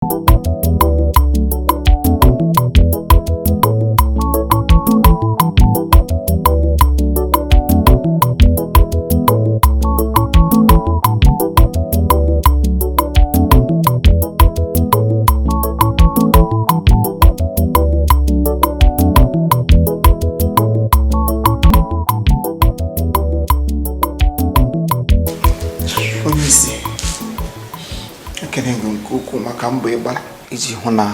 Onye isi, ekele gị nke ukwuu maka mbọ ị gbara iji hụ na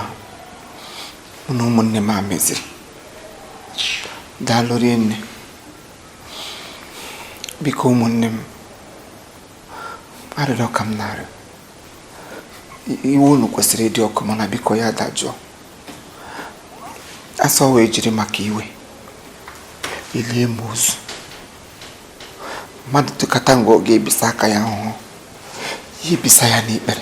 mụ na ụmụnne m a meziri. Daalụ rinne. Biko ụmụnne m, arịrịọ ka m na-arịọ. Iwe unu kwesịrị ịdị ọkụ, mana biko ya dajụọ. Asọ wee jiri maka iwe elie m ozu. Mmadụ tụkata nga ọ ga-ebisa aka ya ahụhụ, ya ebisa ya n'ikpere.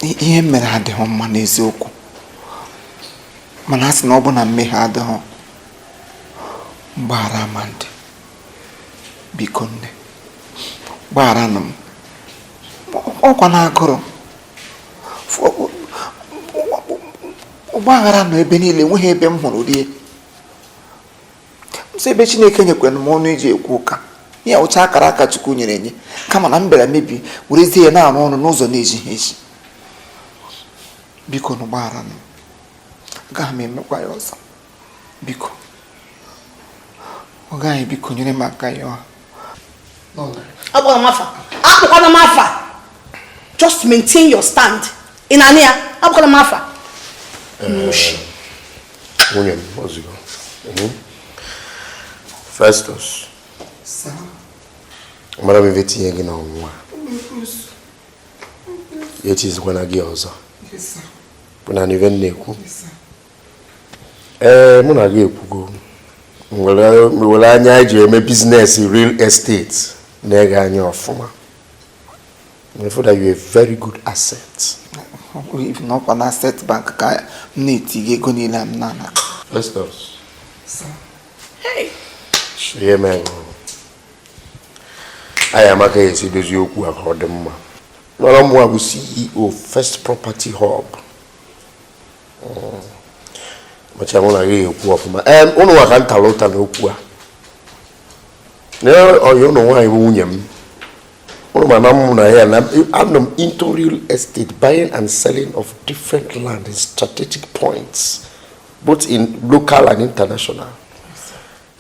Ihe m mere adịghị mma n'eziokwu, mana a sị na ọ bụ na mmehie adịghị, mgbaghara ama ndị. Biko nne, gbagharanụ m. Ọkwa na agụrụ ọgbaghara nọ ebe niile, enweghị ebe m hụrụ rie nsọ. Ebe Chineke nyekwara m ọnụ iji ekwu ụka ihe ụcha akara aka Chukwu nyere enye, kama na m bịara mebi, werezie ya na-arụ ọrụ n'ụzọ na-ejighị ezi. Biko nụ, gbaghara m, agaghị m emekwa ya ọzọ. Biko ọ gaghị, biko nyere m aka ya. Akpọkwana m afa, akpọkwana m afa. Just maintain your stand. Ị na-anụ ya? Akpọkwana m afa. Nwunye m, ozugbo. Festus, mara m ife tinye gị n'ọnwụnwa ya, etizikwana gị ọzọ bụ na ife m na-ekwu. Ee, mụ na gị ekwugo. Were anya eji eme business real estate na-ege anya ọfụma. I that you are a very good asset. N'ọkwa na Access Bank ka m na-etiga ego niile m na-ana. Festus, ihe mere anyị amaka esi dozie okwu a ka ọ dị mma. Nọrọ mụnwa bụ CEO First Property Hub. Macha mụ na gị ekwu ọfụma. Ee, ụnụ nwa ka m tara ụta n'okwu a na ọyị ụnụ nwaanyị bụ nwunye m. Ụnụ ma na mụ na ya na anọ m into real estate, buying and selling of different land in strategic points, both in local and international,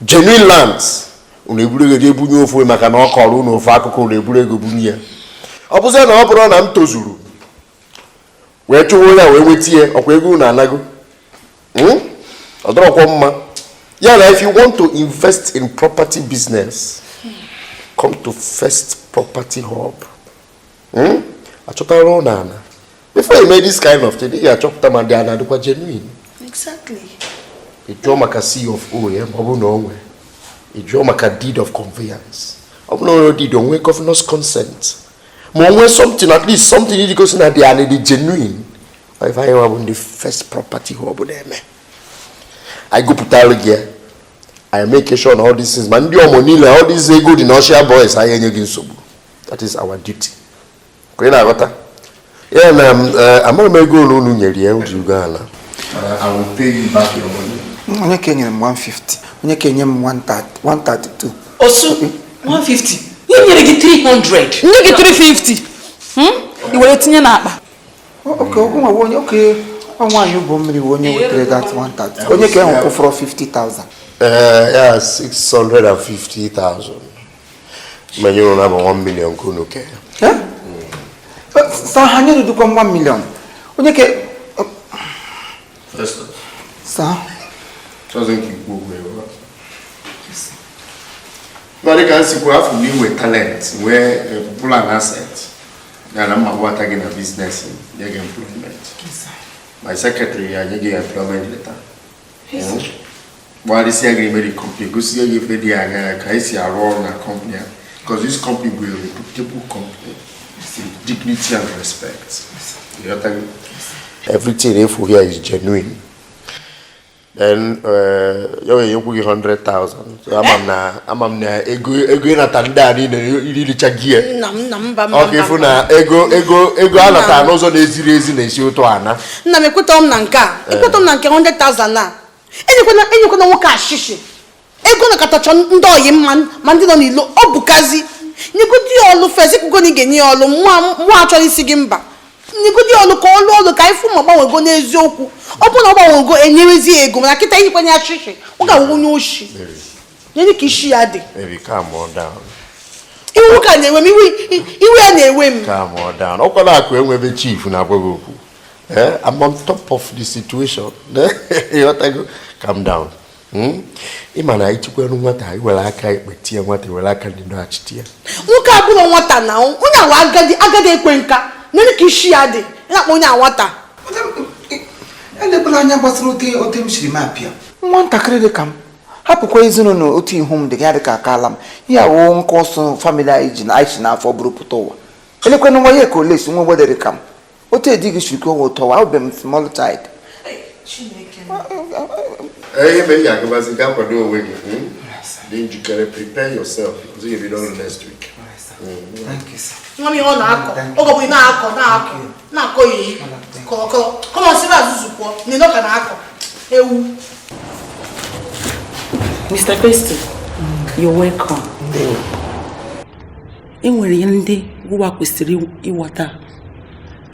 genuine lands. Unu eburu ego jee bunye ofu maka na ọ kọrọ unu ofu akụkụ, unu eburu ego bunye ya. Ọ bụzie na ọ bụrụ na m tozuru wee chụwa ya wee nweta ya, ọkwa ego unu anago. Ọ dọrọkwa mma ya na if you want to invest in property business, come to First Property Hub. Achọtara ụlọ ana. Before you make this kind of thing, ị ga-achọpụta ma dị ana dịkwa genuine. Ị jụọ maka C of O ya, ma ọ bụrụ na o nwee. Ị jụọ maka deed of conveyance. Ọ bụrụ na o nwere deed, o nwee governor's consent, ma o nwee something, at least something iji gosi na dị ana dị genuine. Ọ ife anyị nwa bụ ndị First Property Hub na-eme. Anyị gụpụtara gị ya, anyị make sure na all these things, ma ndị ọmụ niile, all these ego dị na Ọshia boys, anyị enye gị nsogbu. That is our duty. Ka ị na-aghọta ya na amara m ego ole unu nyere ya ji ugo ala. I will pay you back your money. Onye ka enyere m 150, onye ka enye m 130, 132. Osu 150, ihe nyere gị 300. Nye gị 350. I were tinye n'akpa. Oke nwa onye oke nwaanyị ụgbọ mmiri bụ onye wetere that 130, onye ka ehụ kwụfọrọ 50,000. Ya 650,000 menye unu na bụ 1 million ka unu kee. Eh? Sa ha nye dudukwa 1 million, onye ka sa. Chọzọ nke ikwu okwu ebe a. Ma dịka m sikwa afọ m inwe talent nwee bụla na asset ya na mma gbata gị na business, nye gị employment. My secretary ya nye gị employment letter, gbagharịsịa gị ime the company, gosie gị ife dị anya ka esi arụ ọrụ na company a, because this company bụ a reputable company with dignity and respect. Ịghọtago? Everything efu here is genuine. Then ya wee nyekwu gị 100,000. So ama m na ego ịnata ndị a niile iriricha gị ya. Nna m, nna m, mba, mba, Ọ ka mba, ịfụ mba. na ego a natara n'ụzọ na-eziri ezi na-esi ụtọ ana. Nna m, ekwetọ m na nke a, ekwetọ m na nke 100,000 a. Enyekwana nwoke ashishi ego nakọtacha ndị oyi mma ma ndị nọ n'ilo. Ọ bụkazi nyegodi ya ọlụ first. Ikwugo na ị ga-enye ya ọlụ. Mụ achọrọ isi gị mba. Nyegodi ya ọlụ ka ọ lụọ ọlụ, ka anyị fụ ma gbanwego n'eziokwu. Ọ bụrụ na ọ gbanwego, enyerezi ya ego, mana kịta inyekwanye ya shishi, ọ ga-awụ onye oshi. Nyere ka isi ya dị. Baby, calm on down. Iwe nwoke a na-ewe m, iwe, iwe ya na-ewe m. Calm on down. Ọkwa na akụ enwebe chief na-agwa gị okwu. Eh, I'm on top of the situation. Ịghọtago? Calm down. Ị ma na ichekwarụ nwata, iwere aka ekpe tie nwata, iwere aka ndị nọghachite ya. Nwoke abụrụ nwata na onye awa agadi, agadi ekwe nka. Nene ka isi ya dị, ị na-akpọ onye a nwata? Elekwala anya gbasara ote m siri m apịa nwatakịrị dị ka m hapụkwa ezinụlọ. Otu ihu m dị ya dị ka akala m ya wụ nke ọsọ family anyị ji na anyị si n'afọ bụrụ pụta ụwa. Elekwana nwa ya ka ole si nwa gbedere ka m otu edighị siri ọwa ụtọ wa ahụbe m small child. Ihe mere ị ga-agabazi gaa kwado onwe gị, Dị njikere, prepare yourself because ị ga-ebido ọrụ next week. Thank you, sir. Nwa m, ihe ọ na-akọ oge ọ bụla na-akọ, na-akọ, na-akọ iyi kọlọkọlọ kọmọsịrị azụzụ pụọ na ịnọ ka na-akọ ewu. Mr. Festus, you're welcome. E nwere ihe ndị ụwa kwesịrị ịghọta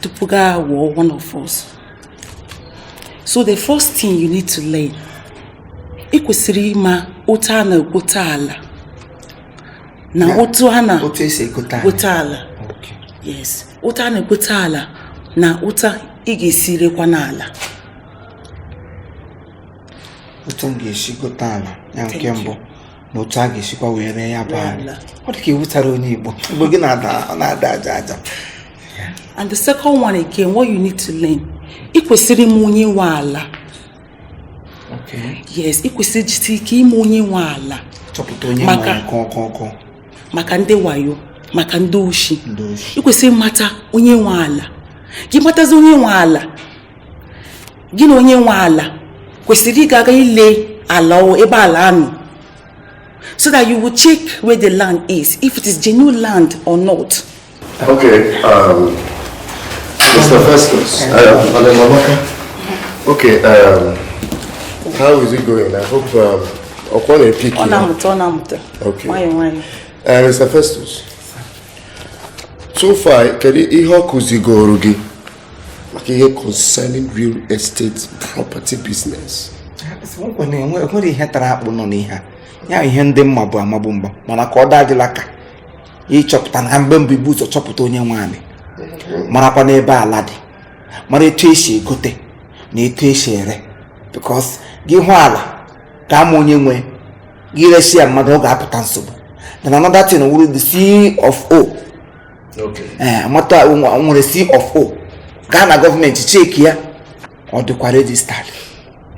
tupu gaa wụọ one of us. So the first thing you need to learn, ị kwesịrị ịma otu a na-egote ala na otu a na Otu esi egote ala. Gote ala. Yes, otu a na-egote ala na otu ị ga-esi rekwa n'ala. Otu m ga-esi gote ala ya nke Thank you. mbụ, na otu a ga-esikwa wee ree ya bụ Ree ala. ala. Ọ dị ka ewutara onye Igbo mgbe gị na-ada, ọ na-ada aja aja. And the second one again, what you need to learn, ị kwesịrị ime onye nwe ala. Yes, ị kwesịrị ijisi ike ime onye nwe ala. Chọpụta onye nwere kọkọkọ. Maka ndị wayo, maka ndị oshi. Ndị oshi. Ị kwesịrị ịmata onye nwe ala. Gị matazi onye nwe ala, gị na onye nwe ala kwesịrị ịga aga ile ala ebe ala nọ, so that you will check where the land is, if it is genuine land or not. Okay, Mr. Festus, Madam Amaka. Okay, how is it going? I hope Okwane pick Ọ na-amụta, ọ na-amụta. Okay. Nwayọ nwayọ. Mr. Festus, so far, kedu ihe ọ kụzigoro gị maka ihe concerning real estate property business? Nwere ihe tara akpụ nọ n'ihe a, ya ihe ndị mma bụ amagbu mgba, mana ka ọ dadịla ka ịchọpụta na mgbe mbụ ibu ụzọ chọpụta onye nwe anị, marakwa n'ebe ala dị, mara etu esi egote na etu esi ere, because gị hụ ala ka ama onye nwe gị, resi ya mmadụ, ọ ga-apụta nsogbu. Then another thing wuru the C of O. Ee, amata nwere C of O, gaa na gọọmenti check ya, ọ dịkwa registered,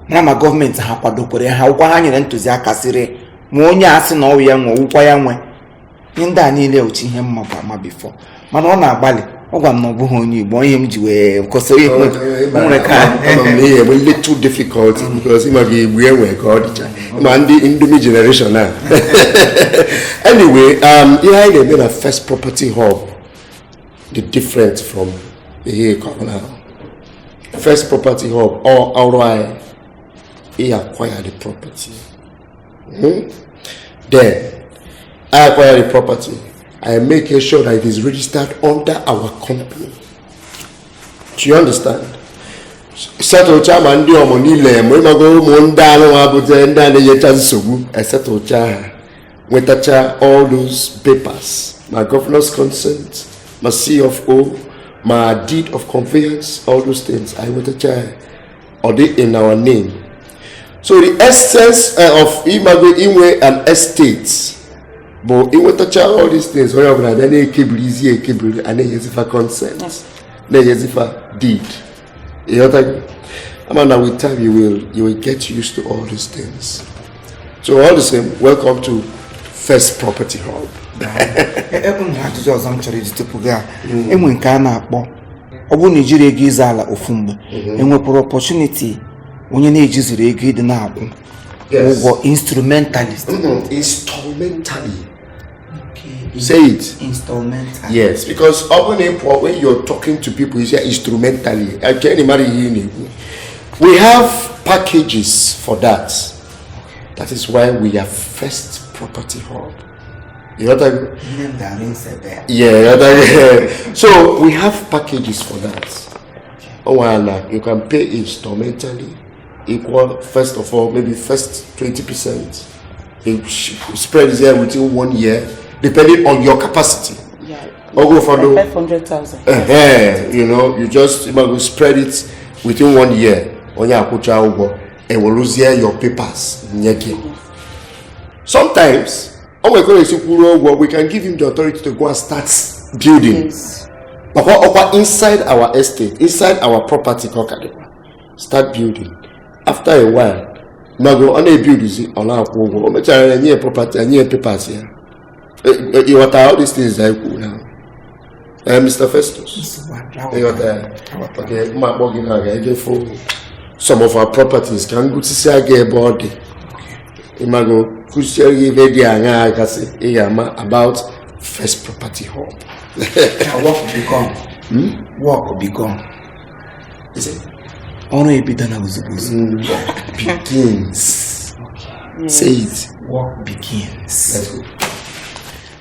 mara ma gọọmenti ha kwadokwere ha, ụkwa ha nyere ntụziaka sịrị ma onye a sị na ọwụ ya nwe, ọwụkwa ya nwe. Ihe ndị a niile otu ihe mma bụ ama before, mana ọ na-agbalị. Ọ gwara m na ọ bụghị onye Igbo, ihe m ji wee kwụsị ihe o nwere ka Ama m na ihe enwe little difficulty because ịma gị Igbo enwe ka ọ dịcha ma ndị Indomie generation a. Anyway, ihe anyị na-eme na First Property Hub dị different from ihe ịkọrọ na First Property Hub. Ọ ọrụ anyị ị acquire the property. Then I acquire the property, I make sure that it is registered under our company. Do you understand? Setụlcha ma ndị ọmụ niile, ma ịmago ụmụ ndị anụ abụte ndị a na-enyecha nsogbu, esetụlcha ha, nwetacha all those papers, ma governor's consent, ma C of O, ma deed of conveyance, all those things anyị nwetacha ya, ọ dị in our name. So the essence of ịmago inwe an estate bụ inwetacha all these things, onye ọbụla abịa na-ekebirizi ekebiri, a na-enyezifa consent, na-enyezifa deed. Ịghọtago? Ama na with time you will get used to all these things. So all the same, welcome to First Property Hub. Enwere ajụjụ ọzọ m chọrọ iji tupu gaa. Enwe nke a na-akpọ, ọ bụrụ na ijiri ego ịza ala ofu mgbe, enwekwara opportunity Onye na-ejizuru ego ịdị na-akwụ ụgwọ instrumentalist. Installmentally. Say it. Installmentally. Yes, because ọ bụrụ na ị pụọ, when you're talking to people, you say instrumentally. I can't imagine ihe ị na-ekwu. We have packages for that. That is why we are First Property Hub. You got that? Nne m dara nsebe. Yeah, that, so we have packages for that. Oh, and you can pay installmentally, equal first of all, maybe first 20%. It spread is there within one year, depending on your capacity. Yeah. Or go for the 500,000. You just you might go spread it within one year. Onye akwụcha ụgwọ, eweruzie your papers nye gị. Sometimes, o nwere ka ọ na-esi kwụrụ ụgwọ, we can give him the authority to go and start building. Yes. Ọkwa inside our estate, inside our property ka ọ ka dịkwa. Start building. After a while, mago ọ na-ebuilduzi, ọ na-akwụ ụgwọ. O mechara ya nye ya property, nye ya papers ya. Ịghọta all these things anyị kwuru now? Mr. Festus. Ịghọta ya? Okay, mma akpọ gị na ga eje fụ some of our properties ka m gụsịsịa gị ebe ọ dị. Ịmago kụziere gị ebe dị aṅaa gasị ị ga-ama about First Property Hub. Work begun. Work begun. Is it? Ọrụ ebido na ozugbo ozugbo. Begins. Say it. Work begins. Let's go.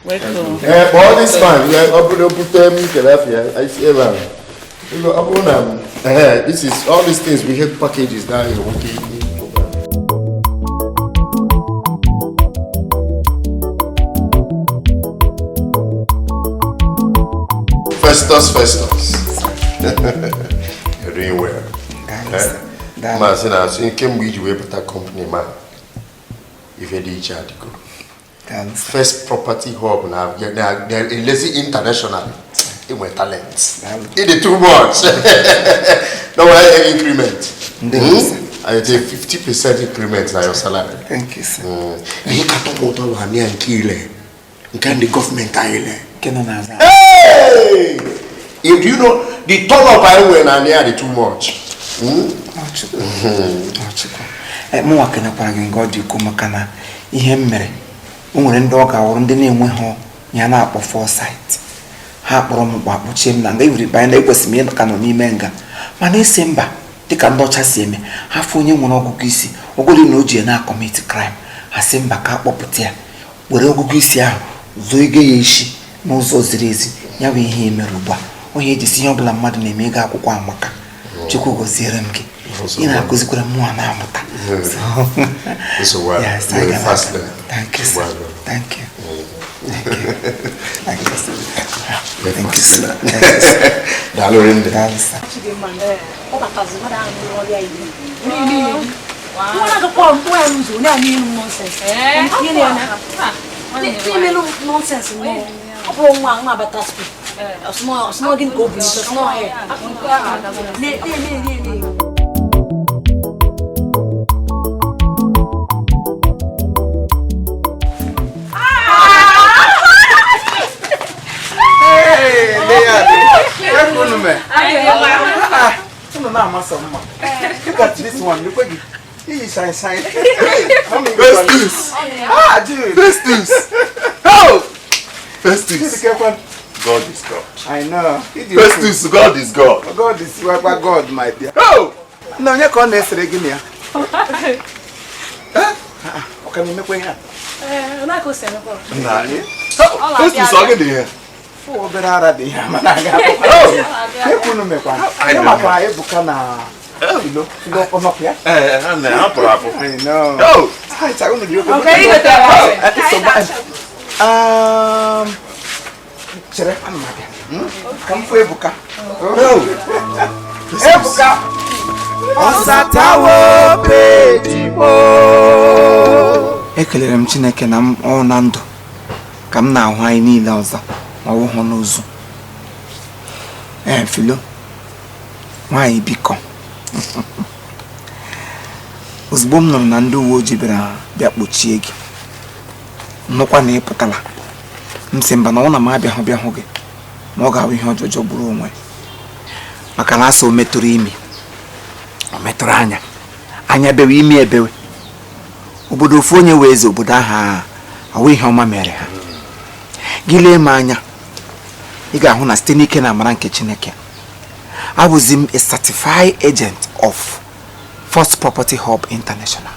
Welcome. Kpọọ this man, ya ọ bụrụ bute m kele afọ ya, I see ebe a. Ọ bụrụ na this is all these things we have packages now here. Okay. Festus, Festus. You're doing well. Maazị na-asị kemgbe iji wee bata company ma ife dị iche adịgo. First Property Hub na na elezi international inwe talent. It is too much. No way increment. I say 50% increment na your salary. Thank you, sir. Ihe ka tọpụ ụtọ bụ anị a nke ile nke ndị gọọmenti anyị le. Nke nọ n'azụ. Hey! If you know the turn up anyị nwere na anị a dị too much. Ọchukwu. Ọchukwu. Mụnwa kenekwara gị nga ọ dị ukwuu maka na ihe m mere o nwere ndị ọ ga-awụrụ ndị na-enweghị ya na-akpọ foresight. Ha kpọrọ m mkpa kpọchie m na nga ewuri banye na ekwesịrị m ịka nọ n'ime nga, mana esi mba dịka ndị ọcha si eme ha fụ onye nwere ọgụgụ isi ọgụgụ na o ji na-acommit crime, ha sị mba ka akpọpụta ya were ọgụgụ isi ahụ zụọ ego ya isi n'ụzọ ziri ezi. Ya bụ ihe e mere ugbu a, onye ejisi ihe ọbụla mmadụ na-eme ego akwụkwọ amaka. Chukwu gọziere m gị, ị na-akụzikwara mmụọ na-amụta. Yes, I can. Thank you, sir. Thank you. Thank you. Thank you, sir. Thank you, sir. Thank you, sir. Daalụ rinne. Daalụ, sir. Nonsense. Ọ bụrụ nwa nwa abata school. Ọsụmọ gịnị ka o bu n'isi ọsụmọ ya. Na-eme. Hey, Look at this one. Look at you. Shine, shine. Festus. Ah, dude. Festus. Oh! Festus. God is God. I know. Festus, God is God. God is God, my dear. Oh! No, you can't say it again. Huh? Okay, me make here. Na ko se no. Na. Festus, ọ gịnị here? Obere ara dị ya mana aga. Ekwunu mekwa. Ya maka Ebuka na Filo. Filo ọnọkụ ya? Eh, na hapụrụ apụ. I know. Oh! Hi, ta unu dị oke. Okay, you got Chere ana m abịa. Ka m fụ Ebuka. Oh! Ebuka. Ọsatawo pejibo. Ekelere m Chineke na m ọ na ndụ ka m na-ahụ anyị niile ọzọ ma ọ bụghị n'ụzọ. Filo, nwaanyị biko. Ozugbo m nụrụ na ndị uwe ojii bịara bịa kpochie gị, nnukwu na ị pụtala, m sị mba na ọ na m abịa bịa hụ gị ma ọ ga-abụ ihe ọjọọ gburu onwe, maka na asị o metụrụ imi, o metụrụ anya, Anya bewe, imi ebewe. Obodo ofu onye wee eze, obodo ahụ awụ ihe ọma mere ha. Gị lee m anya, ị ga-ahụ na site n'ike na amara nke Chineke, abụzi m a certified agent of First Property Hub International.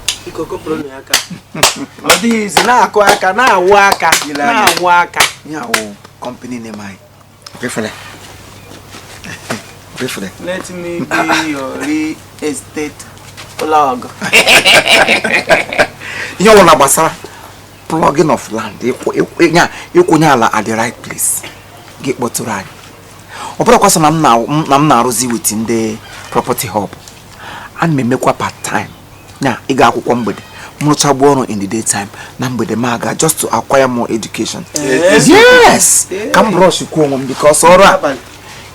Ọ dịghị izi na-akụ aka, na-awụ aka, na-awụ aka. Ya wụ company name anyị. Refere. Refere. Let me be your real estate plug. Ihe ọbụla gbasara plugging of land, ịkwụnye ala at the right place, gị kpọtụrụ anyị. Ọ bụrụkwa sọ na m na-arụzi with ndị Property Hub, ana m emekwa part time na ịga akwụkwọ mgbede. M rụchagbuo ọrụ in the daytime, na mgbede m aga just to acquire more education. Yes, ka m brush kwuo onwe m, because ọrụ a,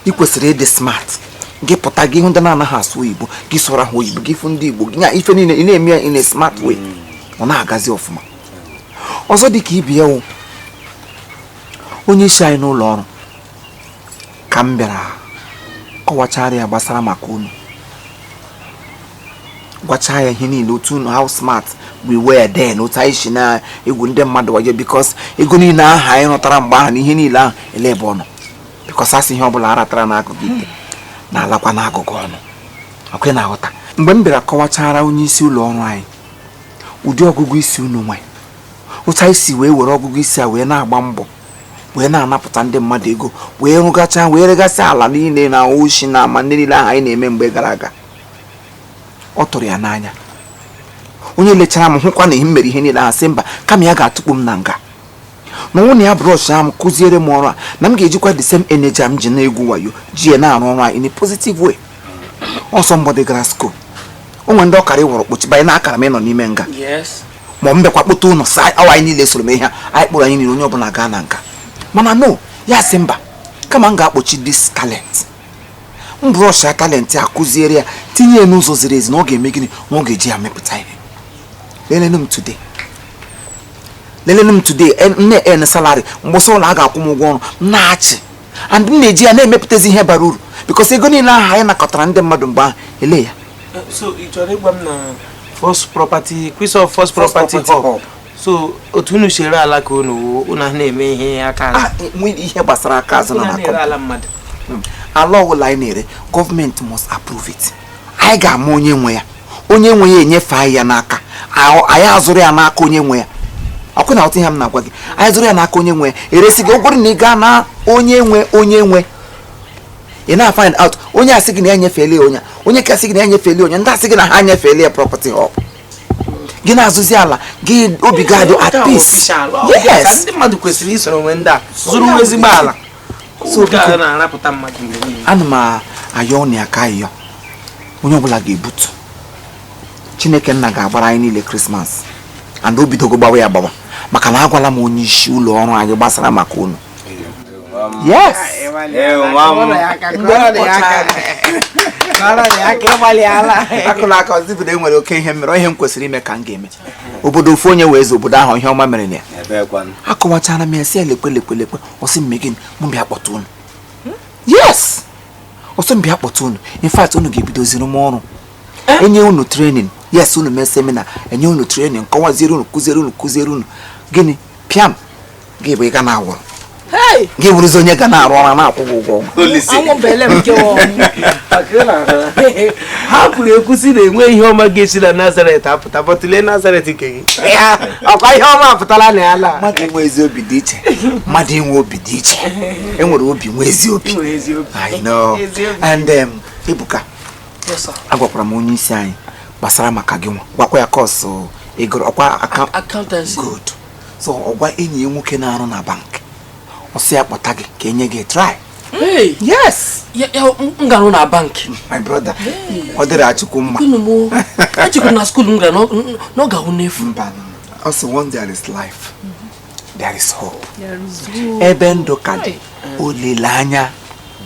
ị kwesịrị ịdị smart. Gị pụta, gị hụ ndị na-anaghị asụ oyibo, gị sụrụ ha oyibo. Gị fụ ndị Igbo, gị nya ife niile ị na-eme ya in a smart way, ọ na-agazi ọfụma. Ọzọ dị ka ibi ya wụ onye isi anyị n'ụlọ ọrụ, ka m bịara kọwachara ya gbasara maka unu, gwachaa ya ihe niile, otu unu, how smart we were then, otu anyị si na-egwu ndị mmadụ wayo, because ego niile ahụ anyị rụtara mgbe ahụ na ihe niile ahụ, ele ebe ọ nọ? Because asị ihe ọbụla aratara n'akụkụ ite na-alakwa n'akụkụ ọnụ. Ọkwe na-aghọta? Mgbe m bịara kọwachara onye isi ụlọ ọrụ anyị ụdị ọgụgụ isi unu nwe, otu anyị si wee were ọgụgụ isi a wee na-agba mbọ, wee na-anapụta ndị mmadụ ego, wee rụgacha, wee regasị ala niile na oshi na ama ndị niile ahụ anyị na-eme mgbe gara aga, ọ tụrụ ya n'anya. Onye lechara m hụkwa na ihe m mere, ihe niile ahụ, sị mba, kama ya ga-atụkpu m na nga na ọnwụ na ya brush m kụziere m ọrụ a, na m ga-ejikwa the same energy a m ji na-egwu wayo ji ya na-arụ ọrụ a in a positive way. Ọsọ mgbọdị gara school, o nwere ndị ọkara ịwọrọ kpochi banye na akara m ịnọ n'ime nga. Ma m bịakwa kpụta ụlọ sa awa, anyị niile soro m ihe a, anyị kpụrụ anyị niile, onye ọbụla gaa na nga. Mana no, ya sị mba, kama m ga-akpọchi this talent, m brush ya, talent a kụziere ya, tinye ya n'ụzọ ziri ezi, na ọ ga-eme gịnị? Na ọ ga-eji ya mepụta ihe. Lelenu m today, lelenu m today, m na-en salary mgbụsị ụlọ a ga-akwụ m ụgwọ ọrụ, m na-achị and m na-eji ya na-emepụtazi ihe bara uru, because ego niile ahụ anyị nakọtara ndị mmadụ mgbe ahụ, ele ya? So ị chọrọ ịgwa m na First Property quiz of First Property Hub, so otu unu si ere ala ka unu wuo, unu ahụ na-eme ihe aka azụ? Ah, nwe ihe gbasara aka azụ nọ Unu na na-ere ala mmadụ? Ala ọbụla anyị na-ere, gọọmenti must approve it. Anyị ga-ama onye nwe ya, onye nwe ya enyefe anyị ya n'aka. Anyị azụrụ ya n'aka onye nwe ya. Ọkụ na ọtụ ihe m na-agwa gị, anyị zụrụ ya n'aka onye nwe ya, eresi gị. Ụgwọrụ na ị gaa na onye nwe, onye nwe, ị na-find out, onye asị gị na ya nyefeela ya onye a, onye ka asị gị na ya nyefeela ya onye, ndị asị gị na ha nyefeela ya Property Hub. Gị na-azụzi ala gị, obi gị adị at peace. Yes. Ndị mmadụ kwesịrị isoro onwe ndị a zụrụ ezigbo ala. So, Nke a biko, na-arapụta mmadụ mgbe niile. Ana m ayọ ọnụ ya ka ayọ onye ọbụla ga-ebutu. Chineke nna ga-agbara anyị niile Christmas, and o bidogo gbawa ya gbawa, maka na agwala m onye isi ụlọ ọrụ anyị gbasara maka unu. Yes. Mgbe m akụla aka ọzọ na enwere oke ihe mere, ihe m kwesịrị ime ka m ga-eme. Obodo ofu onye wee ze, obodo ahụ ihe ọma mere na ya. Akọwachara m ya, sị ya lekwe, lekwe, lekwe. Ọsị mme gịnị? Mụ bịa kpọta unu. Yes, ọsọ m bịa kpọta unu. In fact, unu ga-ebidoziri m ọrụ, enye unu training. Yes, unu mee seminar, enye unu training, kọwaziere unu, kụziere unu, kụziere unu gịnị, pịam gị bụ ị ga na-awụrụ gị bụrụzi onye ga na-arụ ọrụ, na-akwụ gị ụgwọ ọnwa. Anwụ bele m nke ọ. Ha kwuru ekwusi na enwe ihe ọma ga-esi na Nazaret apụta, bọtụlee Nazaret nke gị, ọkwa ihe ọma apụtala na ala. Mmadụ inwe ezi obi dị iche, mmadụ inwe obi dị iche. Enwere obi nwe ezi obi. Nwere ezi obi. I know. Ezi obi. And Ebuka, Yes, sir. agwakwara m onye isi anyị gbasara maka gị nwa, gwakwa ya course ịgụrụ, ọkwa Accountancy. Good. So ọ gwa enyi ya nwoke na-arụ na bank, ọ sị ya kpọta gị ka enye gị try. Hey! Yes. Ya m gara na bank. My brother, ọ dịrị Achukwu mma. Gịnị mụ? Echekwa na school m gara na ọ ga-ahụ n'efu. Mba, also when there is life, there is hope. Ebe ndụ ka dị, olileanya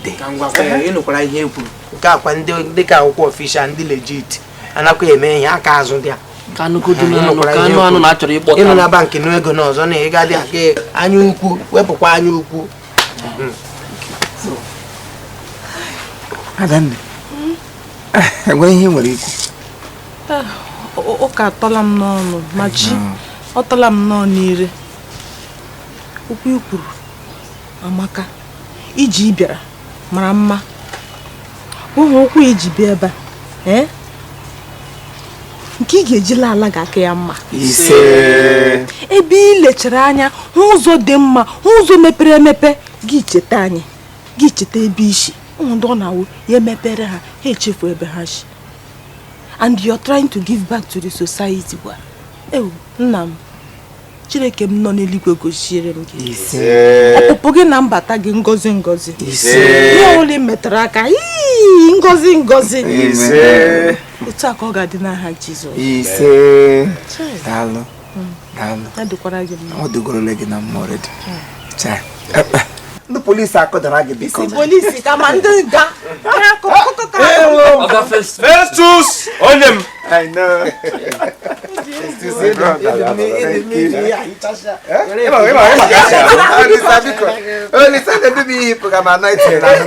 dị. Ka m gwakwa ya, ị nụkwara ihe e kwuru nke akwa ndị dịka akwụkwọ official, ndị legit anakwa eme ihe aka azụ dị a. Ka anụgodu Ị na anụ nụkwara ka ihe anụ e anụ kwuru. na achọrọ ịkpọta Ịnụ m. na bankị nụ ego n'ọzọ na ịga dị aka anya ukwu, wepụkwa anya ukwu. Adanne, enwere ihe ị nwere ikwu? Ụka atọla m n'ọnụ ma ji ọ tọla m nnọọ n'ire. Okwu i kwuru amaka, iji ị bịara mara mma. Ụmụ okwu iji bịa ebe a, ee, nke ị ga-eji laa ala ga-aka ya mma. Ise. Ebe ị lechara anya hụ ụzọ dị mma, hụ ụzọ mepere emepe, gị cheta anyị, gị cheta ebe isi. Ụmụ ndị ọ na-awụ ya emepere ha, ha echefu ebe ha si. And you're trying to give back to the society gwa. Ewu, nna m, Chineke m nọ n'eluigwe gosiere m gị. Ise. Ọpụpụ gị na mbata gị, ngozi ngozi. Ise. Ihe ọbụla ị metara aka, ii, ngozi ngozi. Ise. Otu a ka ọ ga-adị n'aha Jizọs. Ise. Daalụ. Daalụ. Ya dịkwara gị mma. Ọ dịgorola gị na mma already. Chai. Ndị polisi akụdara gị biko. Si polisi kama ndị nga. Oga Festus, onye m. I know. Festus, my brother. Thank you. Ịma, ịma, ịma ka esi arụ. Olisa, biko. Olisa, na-edu m ihe ịpụ ka m anointing na ahụ.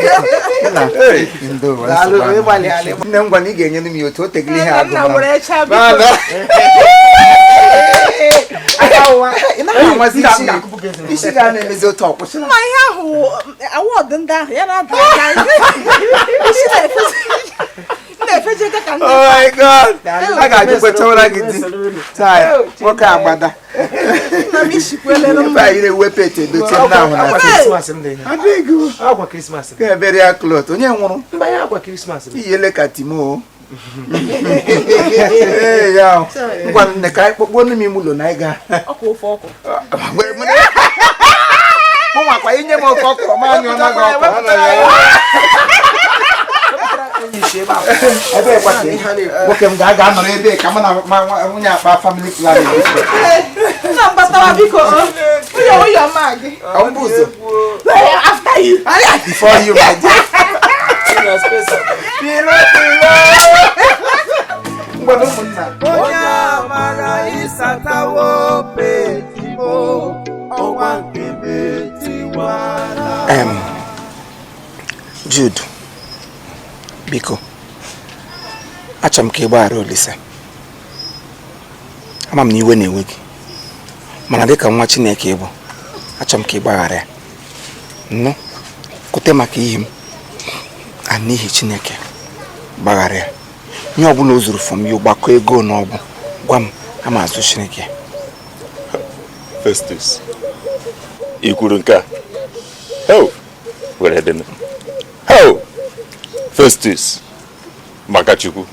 Nna, ndo, nsogbu ahụ. Nne m gwa na ị ga-enyere m ya otu o tegili ihe agụ Nna mara m. were cha biko. Mana. Ị naghị anwazi isi. Isi ga na-emezi otu ọ kwụsịla. Ma ihe ahụ awọdụ ndị ahụ ya na-ada aka. Isi na-efeji aka ka ndị Oh my God! A ga-ajụkwa chọwara gị di. Chai, nwoke agbada. Nna m ishikwelere m. Ife anyị na-ewepụ ete edochie nne ahụ na Akwa tebụl. Krismas m dị ihe. Abeg. Akwa Krismas m. Ka ebere ya cloth. Onye nwụrụ? Mba, ya akwa Krismas m. Iyele ka Timo. Ee, ya. Ngwa nne ka anyị kpọkpọọ m ime ụlọ na anyị ga. Ọkwa ofe ọkụ. Mụ nwakwa inye m ofe ọkụ, ma anyụ ọma gị ọkụ. Ebe kwa ka nwoke m ga-aga anọrọ ebe ka mụ na nwunye akpa family planning. Nna m batara biko. Ụyọ ụyọ ma gị. Ọ bụ ụzọ. After you. Before you, my dear. Pilo, pilo. Ngwa ụmụnna. Onye amara ịsatawo petimo ọnwa nke metiwala. Jude, biko, achọrọ m ka ị gbaghara Olise. Ama m na iwe na-ewe gị, mana dịka nwa Chineke ịbụ, achọrọ m ka ị gbaghara ya. Nnụ, kwute maka ihe m, a n'ihi Chineke, gbaghara ya. Ihe ọbụla o zuru from you, gbakọ ego n'ọbụ, gwa m, ama azụ Chineke. Festus, ị kwuru nke a? Ho! Were dị. Ho! Festus, maka Chukwu,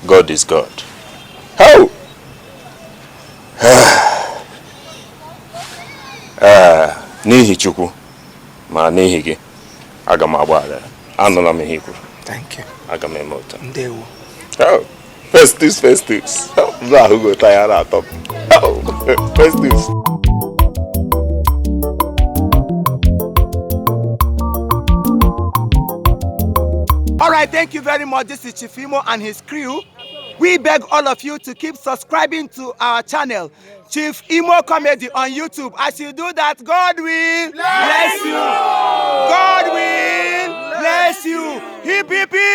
God is God. Ho! Ee, n'ihi Chukwu, ma n'ihi gị, aga m agbaghara ya. Anụla m ihe i kwuru. Thank you. Aga m eme ụtọ. Ndewo. Oh, Festus, Festus. M na-ahụ gị ụtọ ya na-atọ m. Oh, Festus. All right, thank you very much. This is Chief Imo and his crew. We beg all of you to keep subscribing to our channel, Chief Imo Comedy on YouTube. As you do that, God will bless you. God will bless you. Hip, hip, hip.